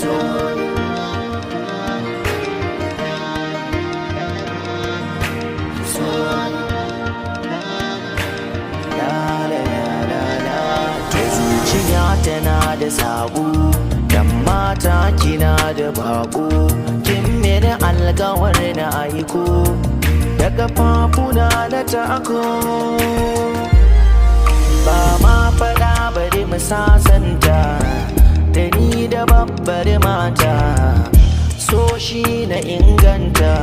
So ni. So ni. La la la la la. To zuciya tana da sabo, dan mata kina da bako. Kin mini alkawar na aiko, da kafafuna na tako. Ba ma faɗa, bari mu sasanta, da ni da babbar mata. So shi na inganta,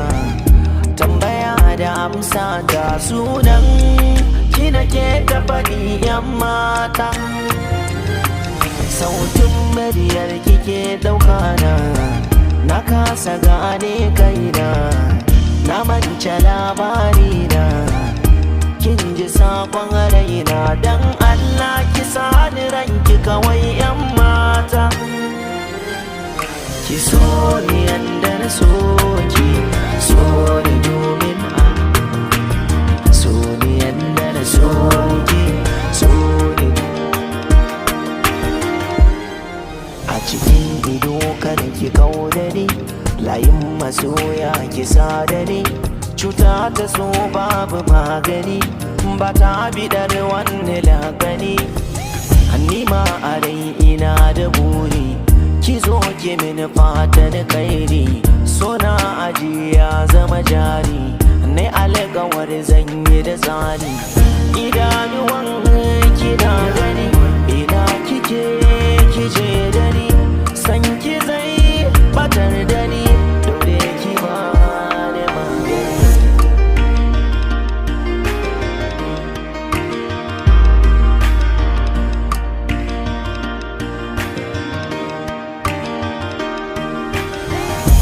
tambaya da amsa ta, sunan kina ke ta faɗi, yan mata. Sautin muryar kike ɗauka na, na kasa gane kaina, na mance labari na. Kin ji sakon raina, dan Allah ki sani ranki kawai, yan mata. Ki so ni yanda na so ki, so ni domin a so ni yanda na so ki, so ni. A cikin ido kada ki kauda ni, layin masoya ki sada ni. Cuta ta so babu magani, ba ta bidar wani lagani. Ni ma a rai ina da buri, ki zo ki mini fatan kairi. Sona ajiya zama jari ne, alƙawar zan yi da tsari. Idanuwan kina gani, ina kike kije da ni, san ki zai batar da ni, dole ki ba ni magani.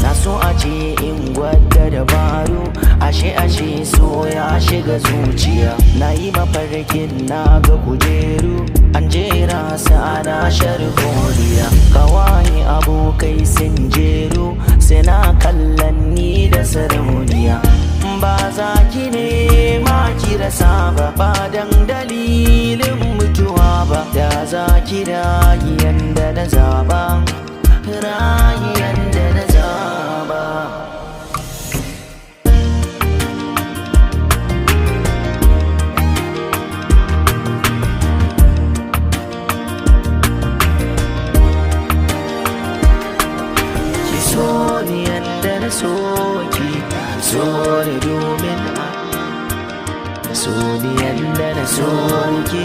Na so a ce in gwada dabaru, ashe ashe so ya shiga zuciya. Na yi mafarkin na ga kujeru an jera su ana sharholiya. Kawai abokai sun jeru suna kallon ni da sarauniya. Ba za ki nema ki rasa ba, ba dan dalilin mutuwa ba. Da za ki rayu yanda na zaba, rayu yanda na zaba. Ki so ni yanda na so ki, so ni domin a so ni yanda na so ki,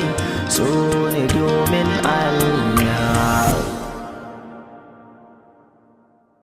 so ni domin Allah.